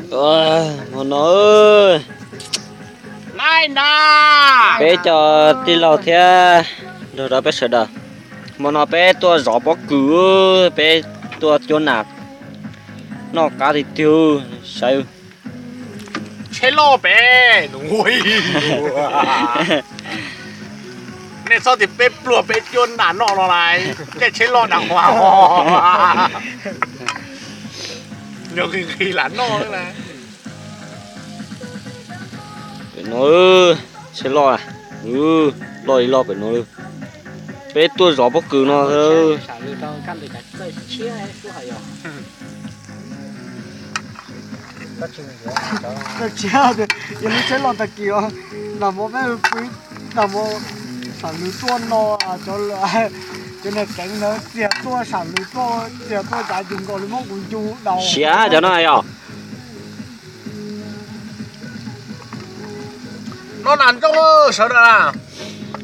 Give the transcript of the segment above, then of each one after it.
Hmo no peb cov tij laug thiab nrog rau peb sawv daws, hmo no peb tuaj zov pob kws, peb tuaj cuab nas noj qab tiag tiag, saib. Tsheb loj pem, nej txhob tias peb pluag peb cuab nas noj no lais, caij tsheb loj nas huas, yog nqhis nqhis lam noj. Pem no, tsheb loj, loj li loj pem no. Peb tuaj zov pob kws no. Yog lub tsheb loj tag kis os, nag hmo peb pw, nag hmo sam lws tuaj no, cov niag tseev ntawd txiag tuaj sam lws tuaj, txiag tuaj cav yus nkaus li muab kuv ncu dau. Siav cov no yog. Noj nas ntsooj sawv daws.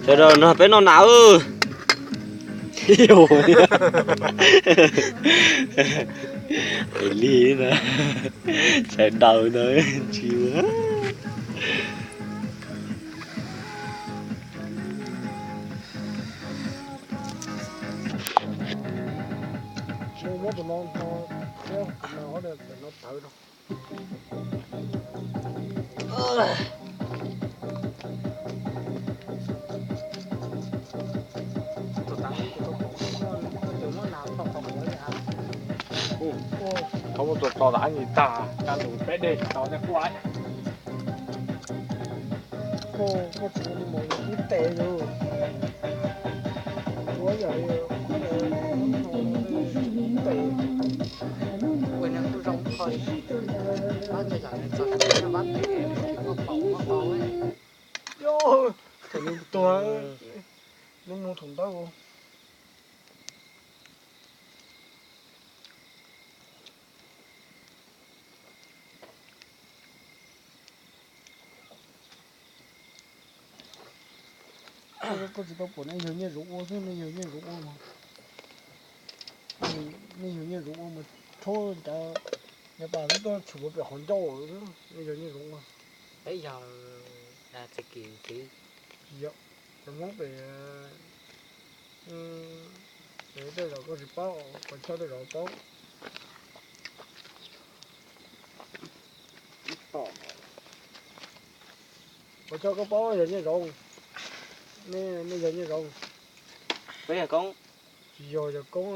Sawv daws nrog peb noj nas. Li na, sawv daws ntag, tsis ua. Muab tus no, no tawv rau. Tau muab tua tso tas ib nyuag tag, caj lus peb dej tsis tau thiab kuj lawm. Koj, koj tsis ua li mos yus twb tes yus. Ua yam li tes, ua neeg kuj zoo kho li. Pab cov yam li txog tsis muaj pab tes, tsis muaj paus muaj qau. Yog, thaum nws tuag, nws mus thaum ntawd. Koj tsis tau pom nej yawg Nyiaj Zoov ua xwb, nej yawg Nyiaj Zoov ua mas, nej yawg Nyiaj Zoov ua mas rhaub ncav, ncav pas xwb tuaj tshwm puag pem qhov ncauj xwb, nej yawg Nyiaj Zoov ua. Peb yog txiv kis txiv. Tsis yog, cov Hmoob pem, pem tej zaum koj tsis paub, qhov chaw tej zaum paub. Qhov chaw koj paub yawg Nyiaj Zoov, nej yawg Nyiaj Zoov. Peb yog koob. Tsis yog yawg koob.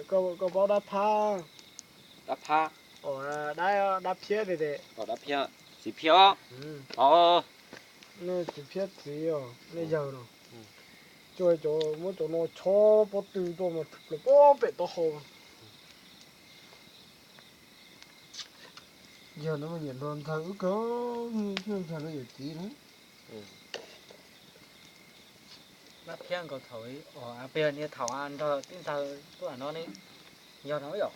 Koj paub dab phab, dab phab, dab phiab tiag tiag, dab phiab, txiv phiab. Nej txiv phiab txiv os, nej yawg no. Coj cov, muab cov no chob pob tw tuaj mas los pob pem taub hau. Yawg no mas nyiam nrog ntxawg wb kawg, nrog ntxawg no yawm txiv na. Dab phiab nkaus thaum, peb yog niag thaum nrog tij ntxawg tuaj no ne, yog no yom?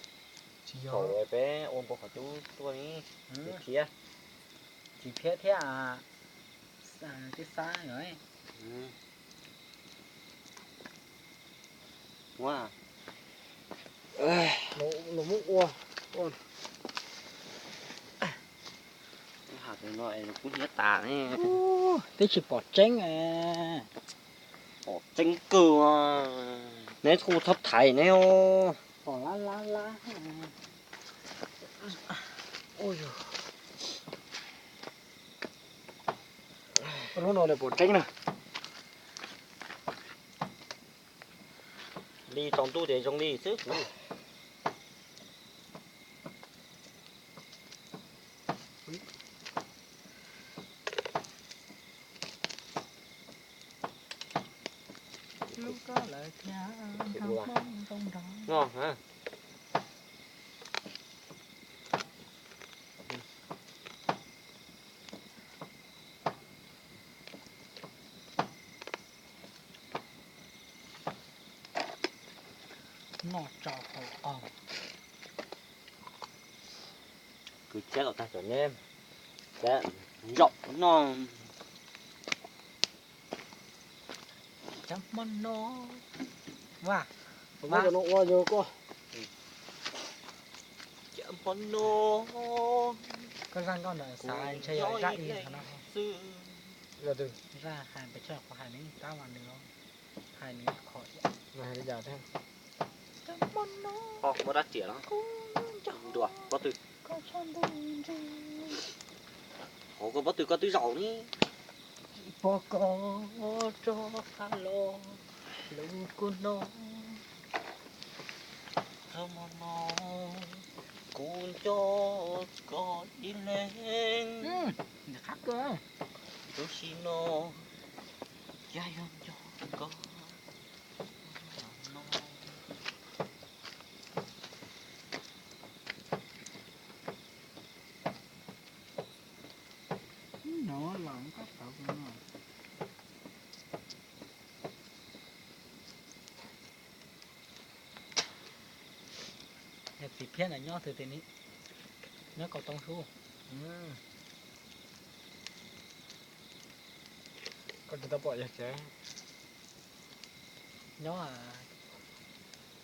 Tsis yog, thaum peb ua npua qhov cub tuaj ne, txiv phiab, txiv phiab thiab tij xab yom. Ua, los muab ua, ua. Tus no es kub hnyiab tas ne. Twb tsis pom tseeb. Pom tseeb kawg. Neb txhob thaiv neb os. Pom lab lab lab. Lub no nws pom tseeb na. Li tsaus ntuj ces zoo li xwb. Lub koj lawv thiab nrog Hmoob zoo nrog. Noj tsau hau qaug. Kwv txiav los tag cov neb, zaum noj. Cov hmo no, ua, ua no ua yog koj. Koj zaj nkauj ntawd xav ntshe yog zaj ib xwb no. Zaj hais pes tsawg qhov hais nws tab mas nws hais nws qhov. Muab rab riam los. Nruas pob tw. Hauv koj pob tw koj twb zaum ni. Pom koj rov qab los lub kua no, hmo no kuv nco koj ib leeg. Lub sij no yog yog nco koj. Txiv Phiab ntawd nyob twg tiag ne? Nyob Kaus Tooj Sub. Koj tsis tau pom yog tsev. Nyob,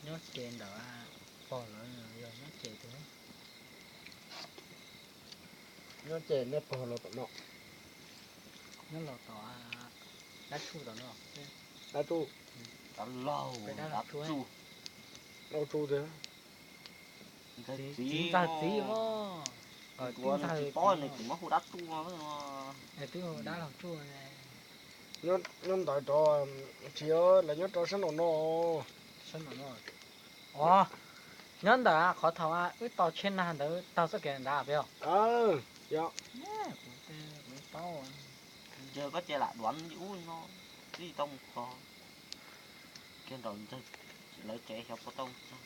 nyob ces ntawd pog lawv yog nyob ces twg? Nyob ces nej pog los tom no. Nyob los tom dab tsuj tom no. Dab tsuj. Dab laug tsuj. Dab tsuj tiag. Txiv ntxawg txiv os. Txiv ntxawg txiv os. Nws tsis muab hu dab tsuj no. Twb hu dab laug tsuj. Nyob ntawd rau, tsis yog lawv nyob rau sab nraum no. Sab nraum no. Os, nyob ntawm qhov thaum wb tau tsheb nag ntawd taug txoj kev ntawd peb os. Yog. Yog koj ces lam duav ub no, twb tau mus txog kiag nraum ntxawg lawv tsev xyov puas tau mus txog.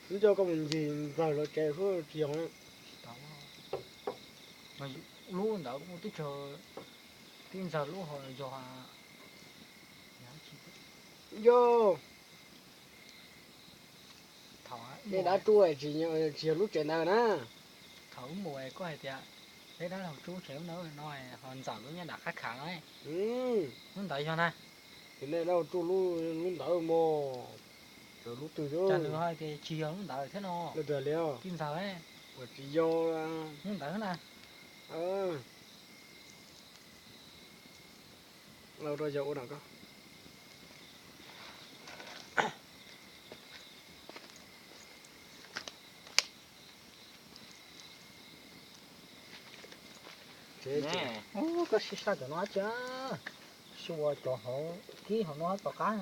Nco koj mus ncig ntxawg lawv tsev xwb tsis yog. Lub ntawd kuj twb tsaug, twb ntxawg lub hos yog. Yog. Thaum nej dab tsuj tsis yog lub tsev ntawd na. Thaum wb mus koj hais tias peb dab laug tsuj tsev lub ntawd no, ho ntxawm lub nyob nram qab khav no. Lub ntawd yog na. Ces nej dab laug tsuj lub ntawd mog. Lub twg, cas nws hais tias tsis yog lub ntawd thiab no. Twb ntxawg, uas tsis yog lub ntawd na. Ua rau yog ua nram koj. Koj sib sab cov no dab tsi? Sib ua cov hauv kib hauv no tom qab.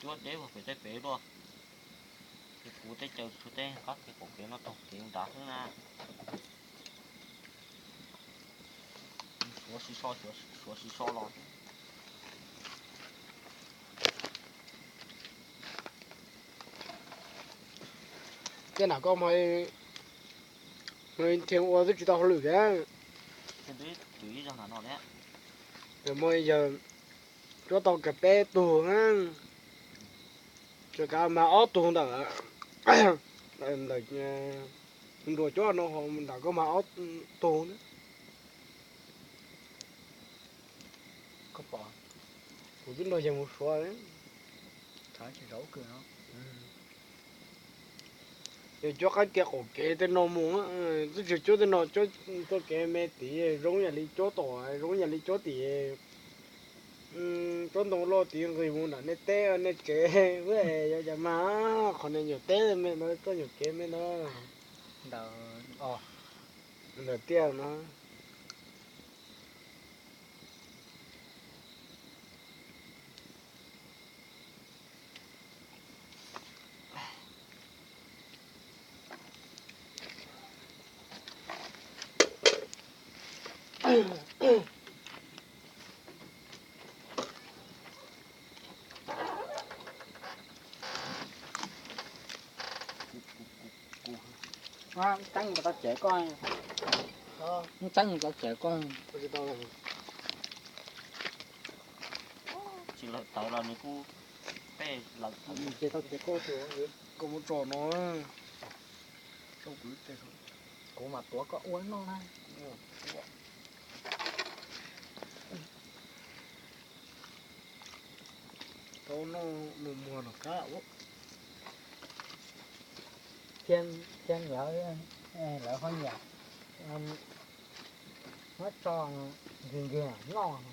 Cuab deb pem tej pem luaj. Ces kuv tej caw tsuag tej qab kev qaum kev no taug kev nrad xwb na. Suav si so, suav si so los. Tej nam koj mas thiaj ua twb tsis tau hauj lwm thiab. Mas yog cuab tau kav peb tug, tsis kav mas ob tug ntawm, ntawm nruas cuab no ho nram koj mas ob tug. Kuv twb nrog yawg mus suav. Yog cuab qab kev qaum kev tej no mus, twb tsis cuab tej no, cuab txoj kev me tid zoo yam li cuab tom, zoo yam li cuab tim, cuab ntoo loj tid nqis mus nram nej teb nej tsev, yog cas mas qhov niag nyuam teb me ntawd txoj nyuam kev me ntawd. Ntawm tiaj no. Tseeb tau tsev koj, tseeb tau tsev koj. Tsis lawm tawv los nws kuj peb lawm tawv. Ces tau tsev koj, koj mus tso no. Kuv mam tuav koj ua noj na. Noj nus muag los qab ua. Thiab lawv, lawv ho nyiam muab tso nkiag nkiag noj,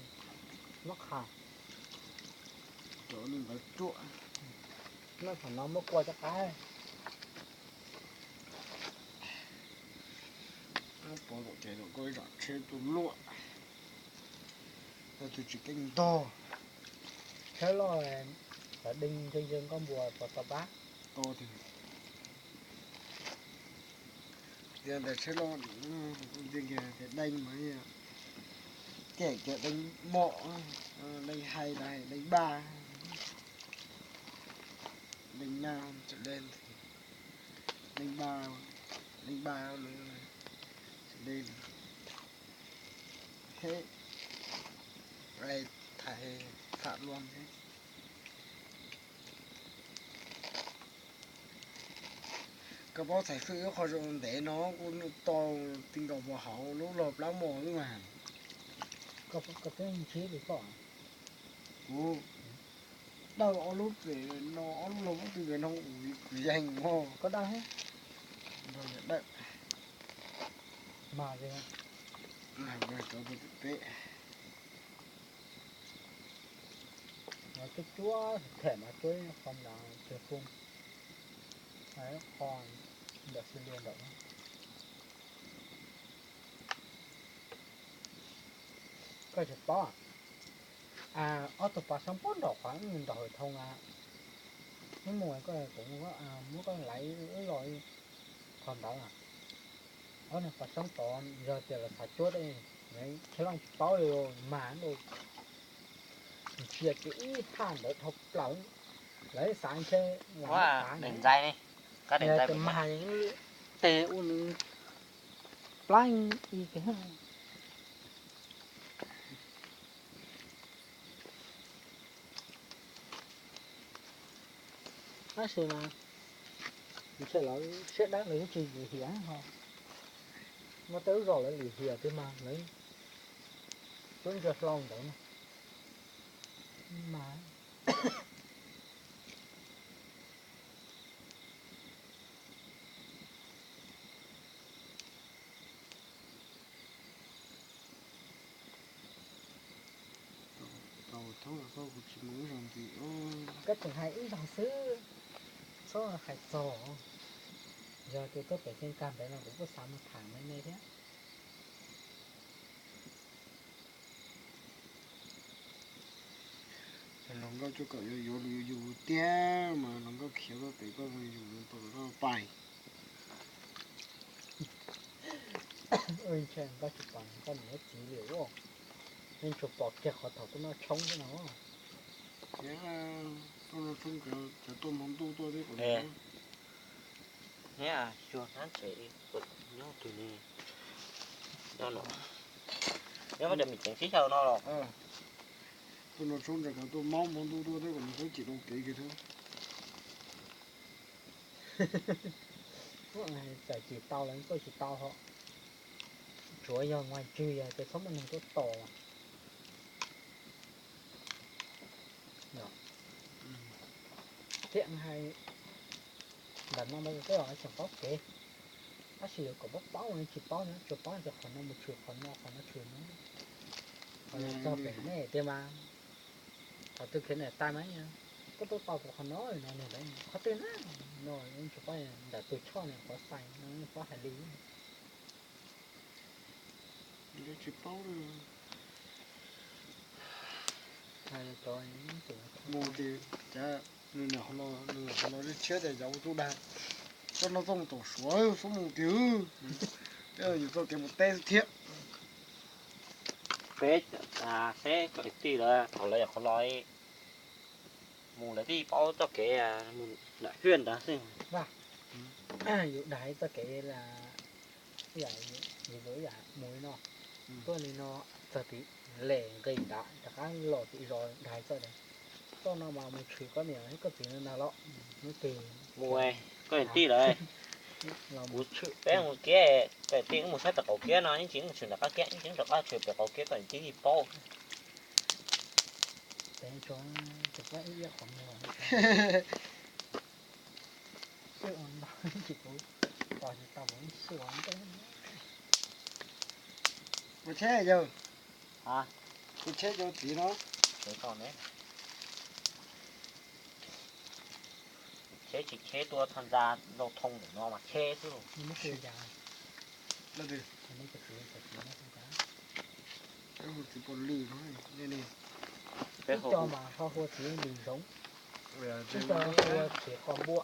muab qha. Cov neeg ntawd ruam. Noj thaum no muab kua rov qab. Pov tom ces koj zam tsheb tuaj luaj, yog tus tsis keej ntog. Tsheb loj, cov dej ntse ntse nkauj npua pov tau pab. Yog ntawm tsheb loj, tias deej mas, cem kiag deej mom, deej hais los deej npaj, deej nyab, deej npaj, deej npaj lawm, deej, he, thais tham luag thiab. Koj paub txhais fwj ib qho zoo ntev no kuj tau ti nkaus puas hauv lub log plab mos xwb mas. Koj twb ntsib li koj. Kuv dawj ob lub pem no, ob lub log puab twg pem no kuv yeej mog. Koj dawj, dawj, mas li, mas rau pem peb. Cuab cuab them mas cuab qhov ntawd tsis foo, qhov ntawm xws li ntawm no. Koj tsis paub, ob tug pas xyoob puag nraum qhov nraum hawm thoo, ib mus koj kuv muab koj laiv wb los qhov ntawd. Ob niag pas xyoob tod yog tias lawv xav cuab, Tshaj Looj tsis paub li, mas ntsia kiag ib thaj ntawd dhau plaws, lawv xav ntshe daim ntxais, daim ntxais mas tej ua nws plab ib kiag. Tab sis mas ntshe lawv siab dawb lawv twb tsis lim hiam ho. Muaj tej lub zos lawv lim hiam tiag mas lawv twb ntsia hlo ntawd mas. Koj tseem hais ib zaug xwb, txhob hais txog. Yog tias tuaj pem kev kag ntawd no kuv kuj xav mus tham me me thiab. Hluas nkauj cuaj kaum yuav yuav lus yuav yus tiag mas hluas nkauj khiav koj pem koj mus yus tau koj pais. Ntshe nkauj tsis pom nkauj niam txiv li ua, yeej tsuas pom kiag qhov thaum tuaj noj tshoob xwb no. Tuaj noj tshoob cov tuaj hmo ntuj tuaj thiab kuv nyob xyuas hnab tsev, nyob twg ne, nyob no, nyob cov me ceev sib xyaw no los. Tuaj noj tshoob ntawd cov tuaj maub hmo ntuj tuaj thiab kuv mus txhob cim dua kev kiag thiab. Txawm cim tau los tuaj tsis tau ho. Tsuav yog nqaij tswg yog tias txhob muaj neeg tuaj tos. Thiab hais ntawm no mas tej zaum tseem paub kev, tab sis yuav kom paub paub tsis paub na, tsuas paub tias qhov no mus tshwm qhov no, qhov no tshwm no, qhov no txog pem nej tiag mas. Qhov twg khiav niam tais mas koj tuaj tau kuv qhov no no, qhov twg na, no tsis paub, ntawm tus choj niam qhuav xais no paub hais li. Tsis paub li. Mus ces cas nws niam qhov no, nws niam qhov no tshiab tias yog ua tub dag, koj noj tooj tom Suav xub mus kiag, yus txoj kev mus teb xwb thiab. Peb seb kwv tij lawv thaum lawv yog qhov no mus lawv twb paub txoj kev mus nram Hwj ntawd xwb. Yus dag txoj kev, yus mus li no, tuaj li no, txog tim lem nqis nrad rov qab los tim zos dag txoj, txoj no mas mus tshwm koj niam thiab koj txiv ntawd los hnub twg mus, koj niam tij lawm, los mus tshwm peb mus kiab, koj niam tij wb mus saib pem qaum kiab no, yeej tsis mus tshwm nram qab kiab, yeej tsis rov qab tshwm pem qaum kiab, koj niam tij yeej paub. Peb tsuas Ib qhov muag, sij ua ntau ces kuv tos tsis tau kuv sij ua ntej. Kuv tsheb yawg, kuv tsheb cov txiv no. Tsheb tsis tsheb tua tha ntxa lau thoo ntawm no mas tsheb xwb. Txiv pos lwj no, ib co mas ho hu txiv lws zoov, ib co hu txiv qos npua.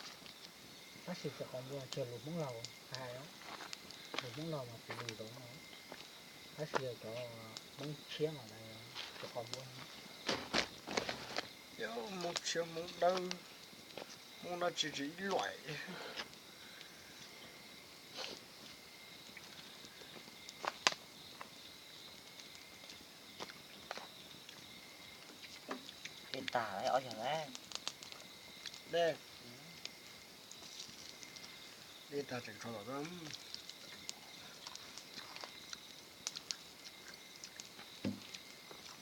Tab sis txiv qos npua tsuas lus Hmoob Lauj hais, lus Hmoob Lauj mas txiv lws zoov no, tab sis yog cov Hmoob tshiab mas lawv txiv qos npua. Hmoob tshiab Hmoob dawb, Hmoob dab tsi tsis ib luam. Dej tag lawm ob yawg lawm. Dej, dej tag tseem tshuav tom.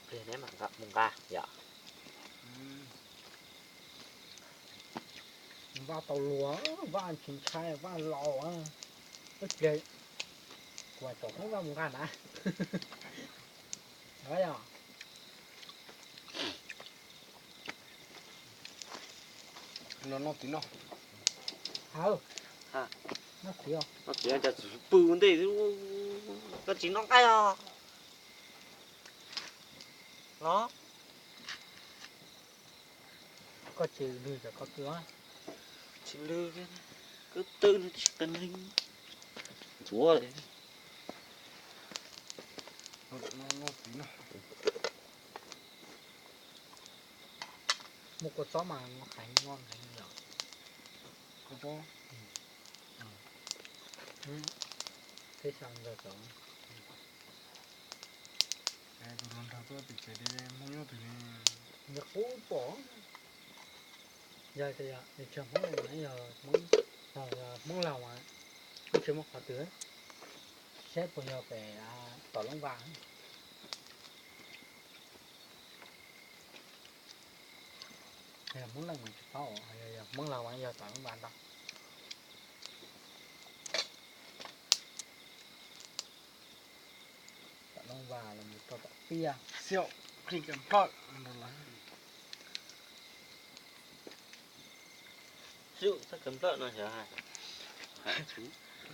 Pliag neb mam mus nqa yom. Vaj tau luag, vaj tsis ntshai, vaj laus. Ib pliag kuv tsom peb vaj mus nqa na. Yog. Noj txiv no. Noj txiv, noj txiv cov txiv pw ntej, koj tsis noj nqaij os. Los. Koj tsis lwg cov ko tw. Tsis lwg, kwv tw no tsis qe neeg. Ntxuav. Muaj kua txob mas nqaij noj heev yom. Kua txob. Peb xyaw ntawd cov. Tus hluas nraug tuaj tim tsev, Hmoob nyob twg ne? Yog qub pom. Yog tias yog Hmoob, yog Hmoob Lauj mas tsis muaj qhov twg, saib puas yog pem Tom Looj Vaj. Yog Hmoob Leej mas tsis paub, yog Hmoob Lauj mas yog Tom Looj Vaj ntag. Tom Looj Vaj los mus rau tom Piaj Xiaum Qhij Kaws Nplawm no lawm. Xub txhaj kaws nplawm no xyov hais.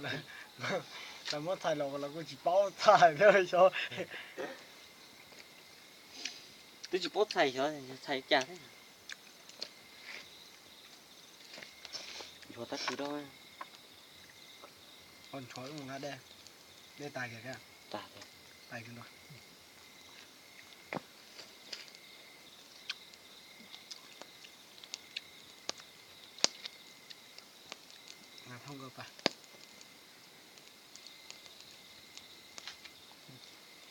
Lawv muab txhais los los kuj tsis paub txhais thiab xyov. Twb tsis paub txhais xyov txhais cas thiab. Yuav tab kwv rau. Ua ntshov mus nqa dej, dej tas kiag, tas kiag nrog. Nqa thooj nkaus pas.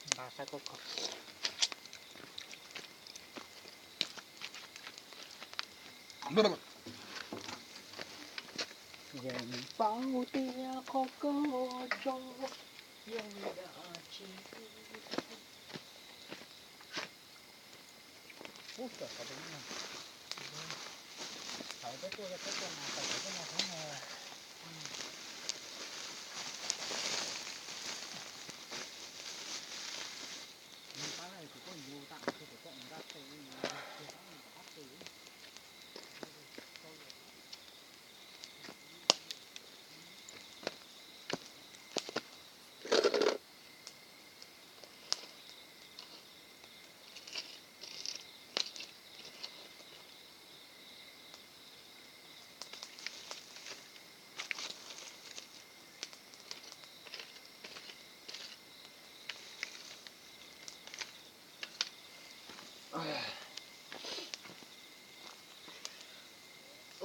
Nqa saib koj kho. Yeej paub tias qhov koj tso yog dab tsi. Ub, tawm qhov pem no. Thaum peb tuaj, peb tuaj mas tawm qhov pem no hov no. Nws pab lawm kuv tuaj ncu tam tus kuv tuaj mus nrab tes, nws tiag tab nws rov qab pw.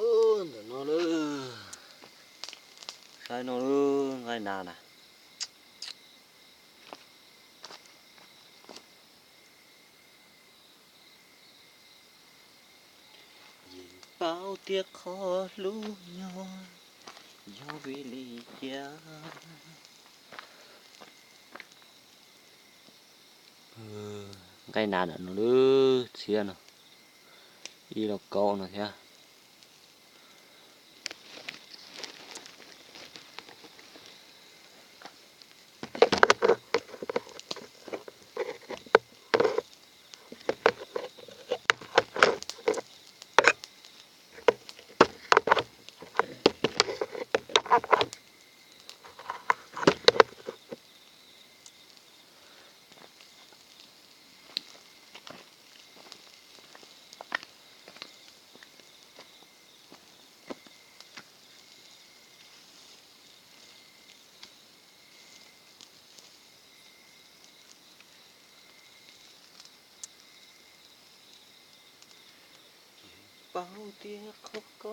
Ub, ntawm no lawm. Saib no lawm, nqaij nas na. Yeej paub tias qhov hlub nyob yog vim li cas. Nqaij nas ntawm no lawm, txhiab no. Ib los kaum no thiab. Paub tias qhov ko.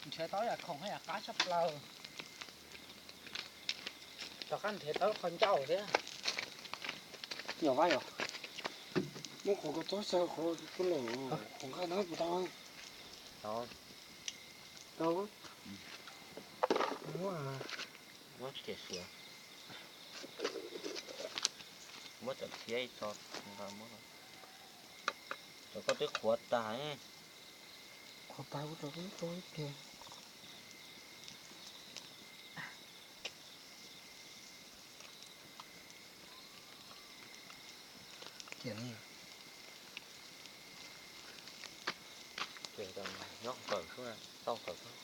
Nrhiav tau yam khoom haj yam qab tshaj plaws. Tom qab nrhiav tau qhov ncauj thiab. Nyuam vaj yom. Muab qhov ko txob xyaw qhov ko los, qhov nqaij no puas tau? Tau. Tau. Muab, muab kiag suav. Muab cov tshiab ib txho nqa muab. Cov koj twb qhuav tas, qhuav tas kuv rau koj muab tso ib pliag. Cia li. Ces nyob kawm xwb, tau kawm xwb.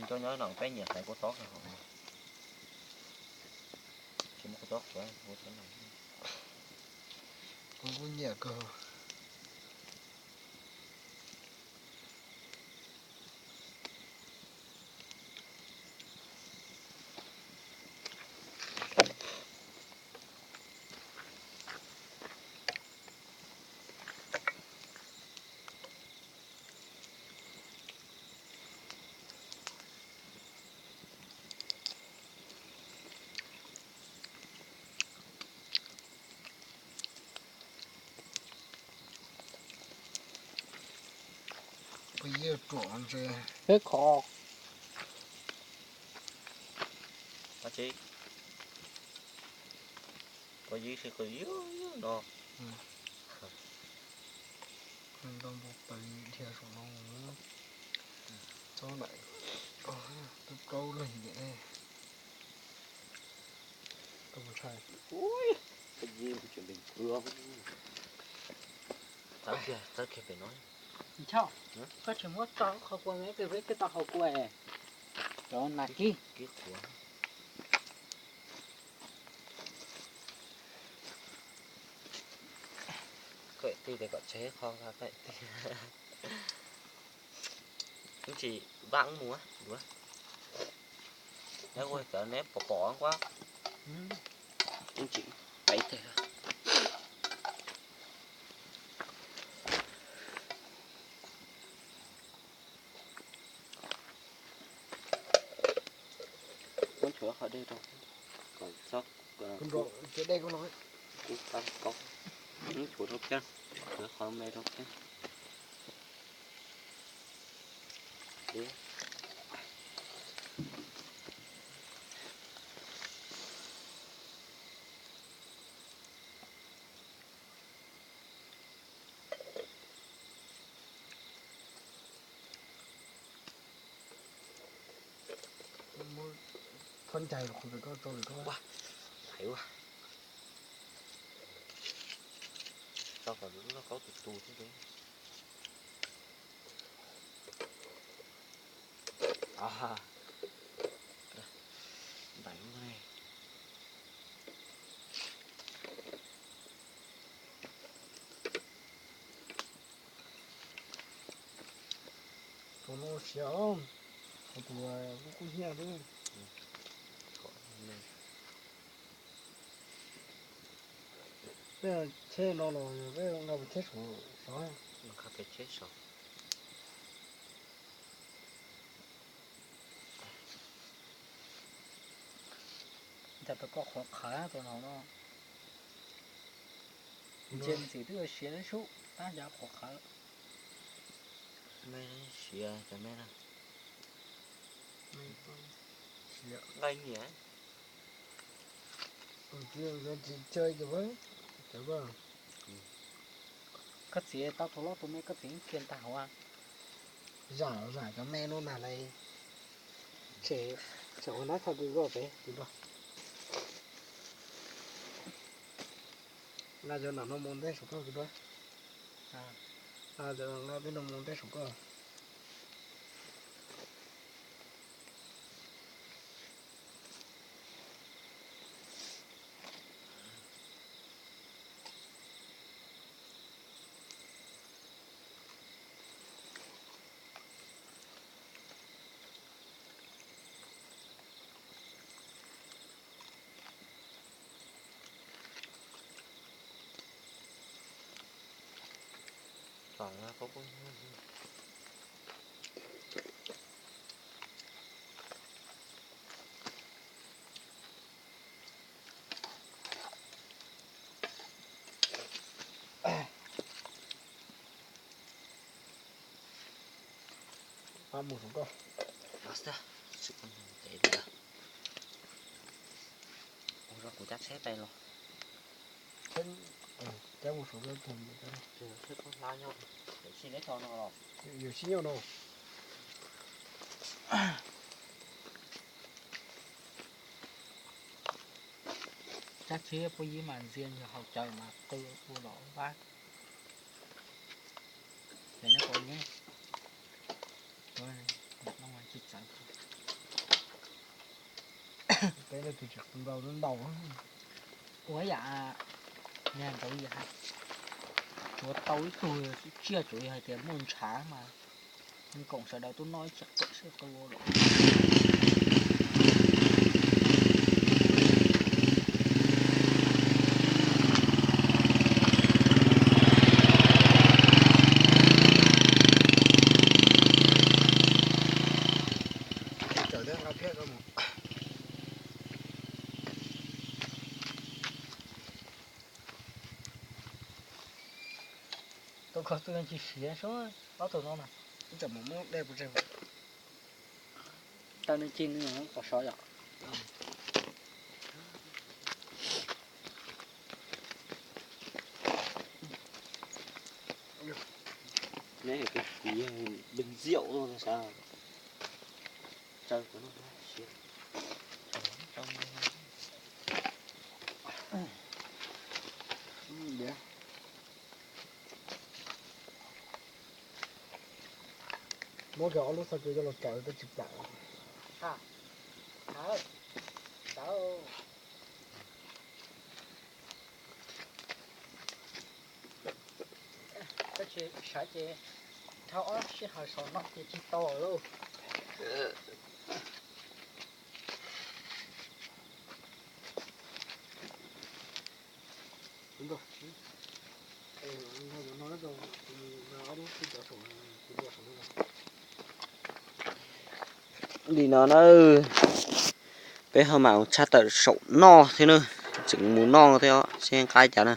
Cov nyob no peb nyiam hais kua txob kawg, tsis muaj kua txob qhuav, kua txob no. Kuv kuj nyiam kawg. Peb khov. Ua ib si qw yug yug no. Ntau npau taws dhia saum no. Txob lawm, plaub leeg ne. Tau mus tshais. Ui, txawb kiag, txawb kiag pem no. Koj tsis muab tso qhov kua me pem peb twb tau hau kua. Cov nas kib. Kib qhuav. Koj twb tias kom tseg qhov nqa koj twb. Ib ntsis vaj mus duav. Neb ua cov neb pom pom nquab. Ib ntsis peb teg. Muab nchuav qhov dej rau, kom txhob, cov dej koj no, kuv tab kaub, muab nchuav rau kiag, nchuav qhov me rau kiag. Txhob ncaig los qhov pem koj tso pem koj. Hais ua, tso kom lub lauj kaub tus tus thiab. Ntais ua ne. Tus no siav os, tus kub kub hnyiab xwb. Peb tsheb no los peb nqa pes tsheb saum, saum. Nqa pes tsheb saum. Cas tus ko qhuav qhawv tus no no. Ntsia ntxim twb ua siav lub sub tab cas qhuav qhawv. Me siav cov me na. Nqaij nyiam. Koj txiv tau tus loj tus me koj txiv kiag ntag hauv. Zam zam cov me no na lawm. Tshem, tshem ua nab txhaj kws koj pem tus nrog. Nqa cov nram no mus ntej saum koj kws duab. Nqa cov nqa peb no mus ntej saum koj. Pab mus saum koj. Ua rau kuv cab tsheb pem los. Cab mus saum koj tug. Tsheb poob hlab nyob, yuav sib nyob no los. Yuav sib nyob no. Cab tsheb pub yib mas ntxias yog haus cawv mas qw ua los vab. Ces neb pom neb, tsis txawv. Peb leej twg tsis qw ntau ntau. Ua yam, niag ntawd yam, tsuav tau ib tug tsiaj tsuas yog hais tias muaj ntshav mas nws koom sawv daws tuaj noj ib chim pem sib qw ua los. Tau kho txuj yeej tsis siav sub, ob tug no na. Ib tsam mus muab dej puas tseg. Tau nws cig nws qos sov yom. Neb hais tias kuv yog Bình Diệu luôn xav. Tsaws kuv no siav. Muab kiag ob lub xav cua coj los tsaws peb tsis plam. Tab sis sawv ces dhau ob sij hawm saum no ces tsis tau lauj. Li no na, peb ho mam mus tshaj tawm saum no thiab na, tseem mus noj thiab seb nqaij cas na.